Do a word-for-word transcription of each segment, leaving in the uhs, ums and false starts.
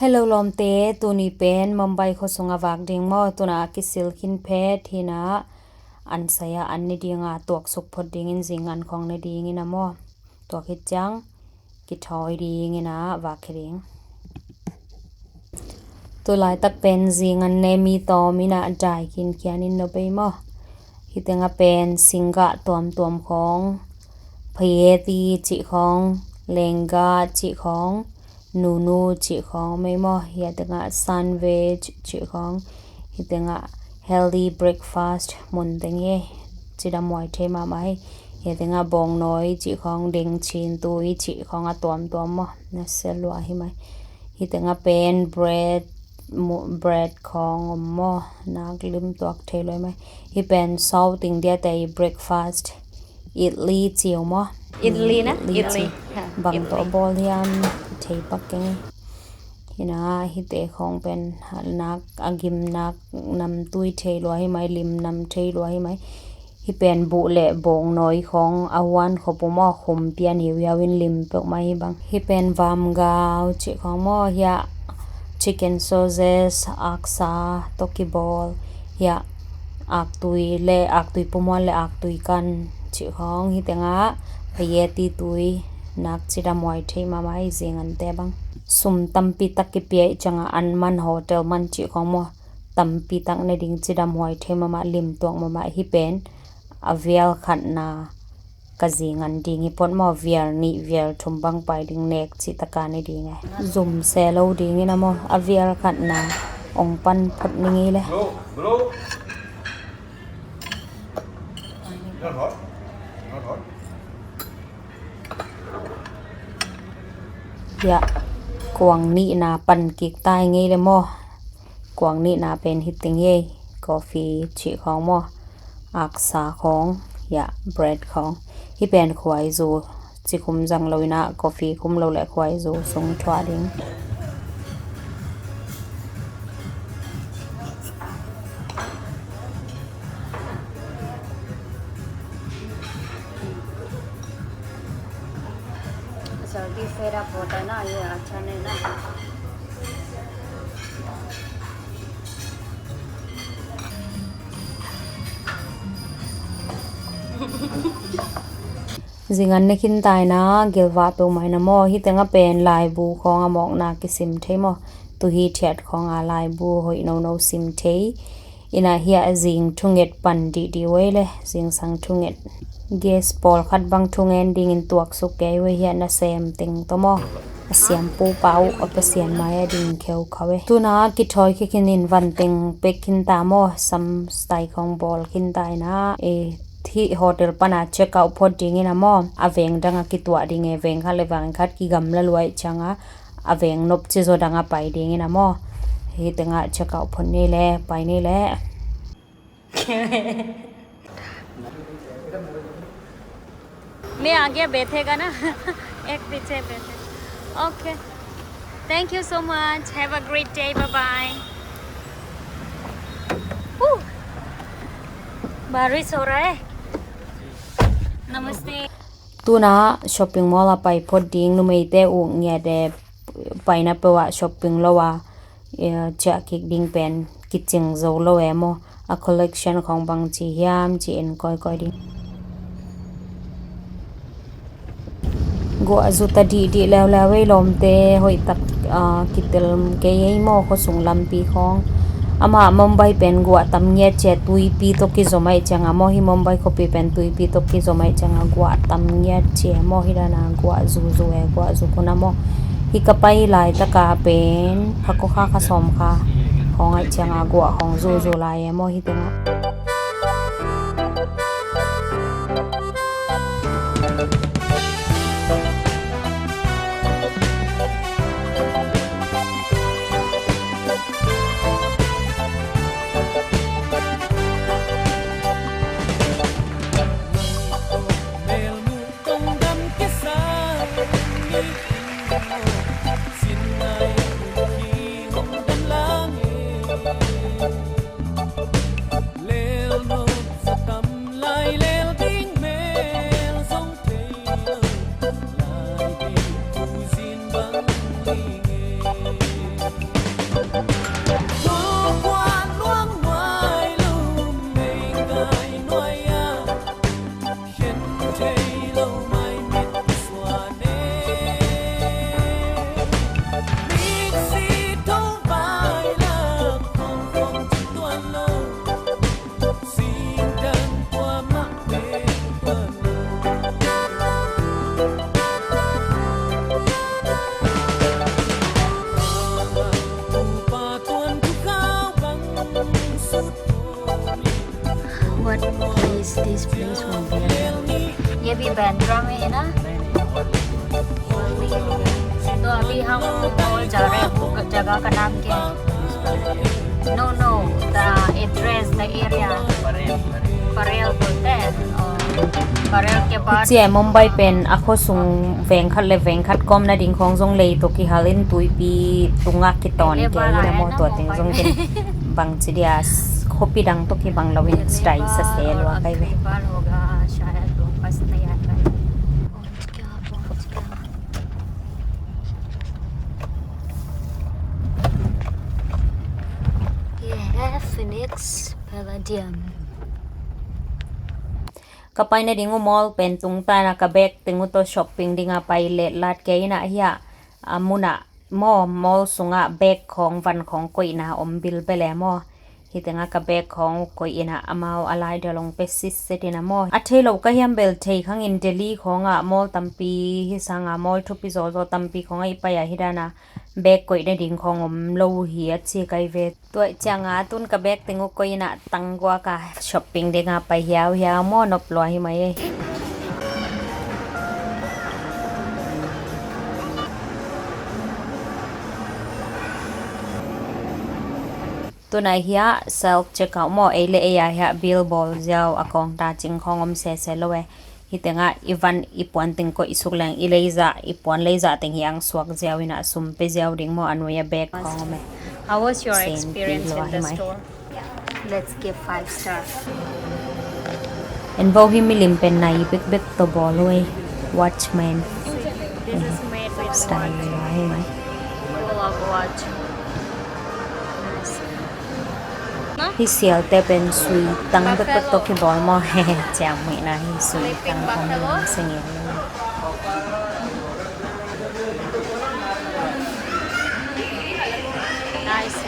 Hello lawmte, tuni pen Mumbai khuasung a vak ding maw, tuna kisil khin phet hi-in ah, an sai-ah an ne ding a, tuaksuk phot dingin zingan khawng ne dingin ah maw, tua khit ciang kithawi dingin ah vak khia ding. Tu laitak pen zingan ne mi tawm in ah dai khinkhian in no bei maw. Hih tengah pen singgah tuamtuam khawng, phayeti cih khawng, lenggah cih khawng, nunu cih khawng mei maw. Hih tengah sandwich cih khawng, hih tengah healthy breakfast mun teng hi, cidam huai thei mahmah hi. Hih tengah bawngnawi cih khawng, dengchin tui cih khawng a tuamtuam maw, na sia lua hi mai. Hih tengah pen bread, mu-, bread khawng om maw, nak lim tuak thei lua hi mai. Hih pen South India te breakfast, idli ci uh maw. Idli na? Idli ci. Idli. Ha, bang tawh idli bawl hiam, thei pak keng. Hi-in ah hihte khawng pen nak a gim, nak namtui thei lua hi mai, lim nam thei lua hi mai. Hih pen buh le bawngnawi khawng a huan khop uh maw, khum pian hiuhiau in lim peuhmah hi bang. Hih pen vamgau cih khawng maw, hiah chicken sauces, aksa tawh kibawl, hiah aktui le aktui pumhuan le aktui kan cih khawng, hih tengah phayeti tui, nak cidam huai thei mahmah hi, zingan te bang. Sum tampi tak kipia ih ciangah an man, hotel man cih khawng maw, tampi tak ne ding, cidam huai thei mahmah, lim tuak mahmah. Hih pen a vial khatna ka zingan ding hi phot maw, vial nih vial thum bang pai ding, nek cih taka ne ding e. Zum se lo dingin ah maw, a vial khatna ong pan phot ni ngei le. Hiah kuang nihna pan kik ta hi ngei le maw. Kuang nihna pen hih teng hi, coffee cih khawng maw, aksa khawng, hiah bread khawng. Hih pen khuaizu, ci khum zang lo in ah, coffee khum lo le khuaizu sung thuah ding. जल्दी से रख होता है ना, ये अच्छा नहीं ना। Zingan ne khin ta in ah, gilvah peuhmah in ah maw, hih tengah pen laibu khawng a mawkna kisim thei maw. Tu hi thiat khawng a laibu hoih nono sim thei. In ah hiah zing thunget pan dihdih uh ei le, zingsang thunget. Gas pawlkhat bang thungen dingin tuaksuk kei uh ei, hiah nasem teng tawh maw. A siampu pa uh a Pasian mai-ah ding kheukhau e. Tuna kithawi khia khin in, van teng pek khin ta maw, sam style khawng bawl khin ta in ah, e, hih hotel pana check out phot dingin ah maw, a veng dang a kituah ding e, veng khat le veng khat kigamla lua ih ciangah, a veng nop ci zaw dang a pai dingin ah maw. Hih tengah check out phot ni le, pai ni le. मैं आगे बैठेगा ना, एक पीछे बैठे। OK, thank you so much, have a great day, bye bye. Woo! बारिश हो रहा है। नमस्ते। Tuna shopping mall ah pai phot ding, numeite uh ngiat e, paina peuh ah shopping lo a, e, ciah kik ding pen kicing zo lo e maw. A collection khawng bangci hiam ci en kawikawi ding. Guah zu ta dihdih leuleu ei lawmte, hoih tak, a, kitel kei ei maw, khuasung lampi khawng. Amah Mumbai pen guah tam ngiat ci e, tuipi tawh kizom ahih ciangah maw, hih Mumbai khuapi pen tuipi tawh kizom ahih ciangah guah tam ngiat ci e maw, hih dan a guah zuzu e, guah zu khun ah maw. Hih ka pai laitaka pen kha kua kha, kha sawm kha khawng ahih ciangah guah khawng zuzu lai e maw, hih tengah. नहीं, नहीं, नहीं, वो नहीं। तो अभी हम मॉल जा रहे हैं, वो जगह का नाम क्या है? No, no, the address, the area. Parel, परेल। परेल बोलते हैं। और परेल के बाद Hi ci-a Mumbai pen a khuasung veng khat le veng khat kawmna ding khawng zong lei tawh kihal in tuipi tungah kitawn kei hi na maw, tua teng zong ken bangci dia, khuapi dang tawh kibang lo in style sa se lua kai ve. ये है Phoenix Palladium. Ka pai nading uh mall pen tung ta in ah, ka bag teng uh tawh shopping dingah pai letlat kei in ah, hi ah, a mun ah maw, mall sungah bag khawng, van khawng koihna om bilbel e maw. Hih tengah ka bag khawng uh koih in ah, amau a lai dia long pe sitset in ah maw. A thei lo ka hiam bel thei khang in, Delhi khawngah mall tampi, hih sangah mall thupi zawzaw tampi khawngah i pai ah, hih dan ah bag koih nading khawng om lo hi a ci kai ve. Tua ciangah tun ka bag teng uh koih in ah, tangguak ah shopping dingah pai hiauhiau maw, nop lua hi mai ei. Tun ah hi ah self checkout maw, ei le ei ah hi ah bill bawl ziau, a kawng ta cing khawng om sese lo e. Hih tengah i van i puan teng koih suk leng, i leizah, i puan leizah teng hi ang suak ziau in ah, sum pe ziau ding maw, a nuai ah bag khawng om e. How was your experience with the store? Let's give five star. En vo, hih milim pen nai bekbek tawh bawl uh ei. Watchman. This is made with style watch. Hi mai. Glove watch. Hih sialte pen sui tang bekbek tawh kibawl maw. Ciang muihna hi, sui tang khawng hi sing hi. Nice.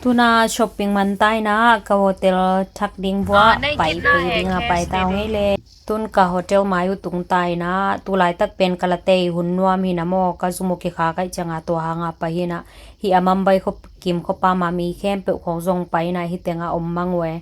Tun ah shopping man ta in ah, ka hotel thak ding vuah pai pei dingah pai ta ung ei le. Tun ka hotel mai uh tung ta in ah, tu laitak pen ka latei hun nuam hi na maw, ka zum uh kikhak ahih ciangah tua hangah pai hi na. Hih a Mumbai khuakim khuapam ah mi khempeuh khawng zong pai in ah, hih tengah om mang uh e.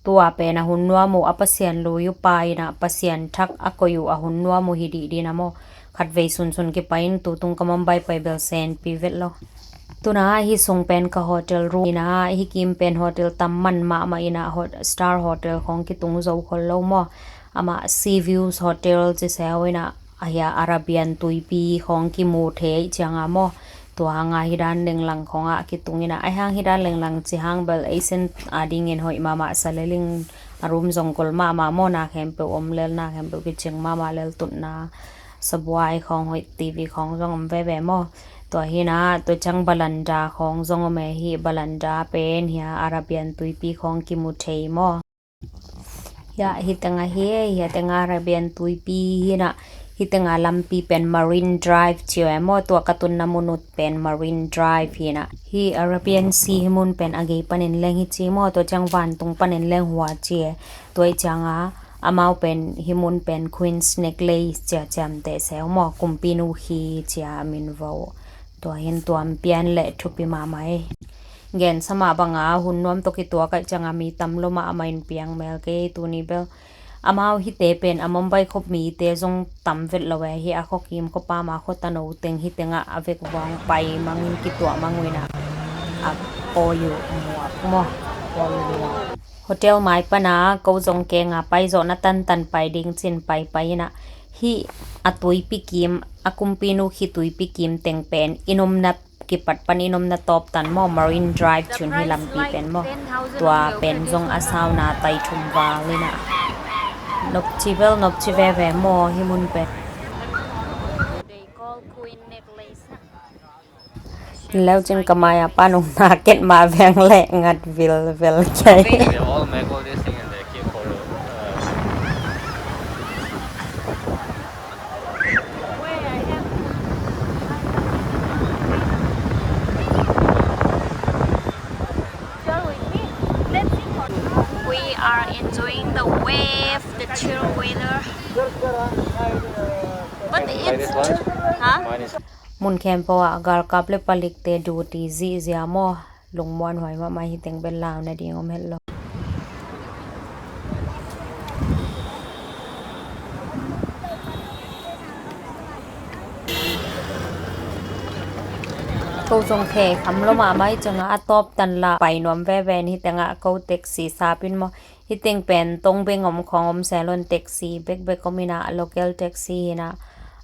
Tua pen a hun nuam uh, a Pasian lui uh pa in ah, Pasian thak a koih uh a hun nuam uh hi dih dih na maw. Khatvei sunsun kipai in, tutung ka Mumbai pai bel senpi vet lo. Tun ah hih sung pen ka hotel room in ah, hih kim pen hotel tam man mahmah in ah, hot-, star hotel khawng kitung zo khol lo maw. Amah Sea Views Hotel ci se uh in ah, a hi a Arabian tuipi khawng kimu thei ciangah maw. Tua hangah hih dan lenglang khawngah kitung in ah, ahi hang hih dan lenglang ci hang bel ei sen a dingin hoih mahmah sa lel ing, a room zong gol mahmah maw, na khempeuh om lel, na khempeuh kicing mahmah lel, tutna sabuai khawng hoih, T V khawng zong om veve maw. Tua hi na, tua ciang balanda khawng zong om e, hih balanda pen hi a Arabian tuipi khawng kimu thei maw. Hi a, hih tengah hi, hih tengah Arabian tuipi hi na, hih tengah lampi pen Marine Drive ci uh e maw, tua ka tunna mun uh pen Marine Drive hi na. Hih Arabian Sea hih mun pen a gei panin leng hi ci maw, tua ciang vantung panin leng hua ci e. Tua ih ciangah amau pen hih mun pen Queen's Necklace cia ciamteh se uh maw, Kumpinu Khi cia a min vo. Tua hin tuam pian le thupi mahmah ei. Gensa mah banga hun nuam tawh kituak ahih cianga mi tam lo mahmah in piang mel kei tuni bel. Amau hihte pen a Mumbai khop mite zong tam vet lo e, hih a khuakim khuapam a khuatano teng hih tengah a vekvawng pai mangin kituah mang uh in ah, a pawi uh muak maw, pawi uh muak. Hotel mai pana ko zong kenga pai zawhna tantan pai ding cin paipai in ah, hih a tuipi kim, a Kumpinu Khi tuipi kim teng pen inn omna kipat pan inn omna tawp tan maw, Marine Drive cin hih lampi pen maw. Tua pen zong a sauna tai thum val in ah, nopci bel nopci veve maw hih mun pen. Leucin ka mai-a pan ung na ket mah veng leh ngat vilvel kei. They all make all this thing and they keep for, uh, We are enjoying the wave, the chill weather. But it's too, huh? Mun khempeuh ah galkap le palikte duty zihziah maw. Lungmuan huai mahmah hi teng bel lau nading om het lo. Ko zong khe kham lo mahmah hi ciangah a tawp tan la pai nuam veve in hi tengah ko taxi sap in maw. Hi teng pen Tongbeng om khawng om selon taxi bekbek om inah local taxi hinah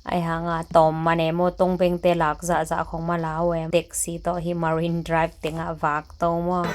ai hanga tawm man e maw Tongbengte lak zahzah khawng mala uh em taxi tawh hi Marine Drive tengah vak to maw.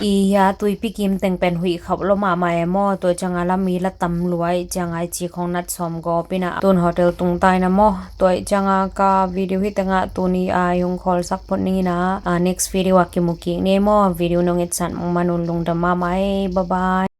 I hia tuipi kim teng pen huih khauh lo mahmah e maw tua cianga lam i la tam luai cianga i ci khong nat sawm gawp ina tun hotel tung taina maw tua i cianga ka video hi tenga tuni a i hong khawlsak phot ningina a next video a kimu kik ni maw video nong itsan mong manun lungdam mahmah e bye bye.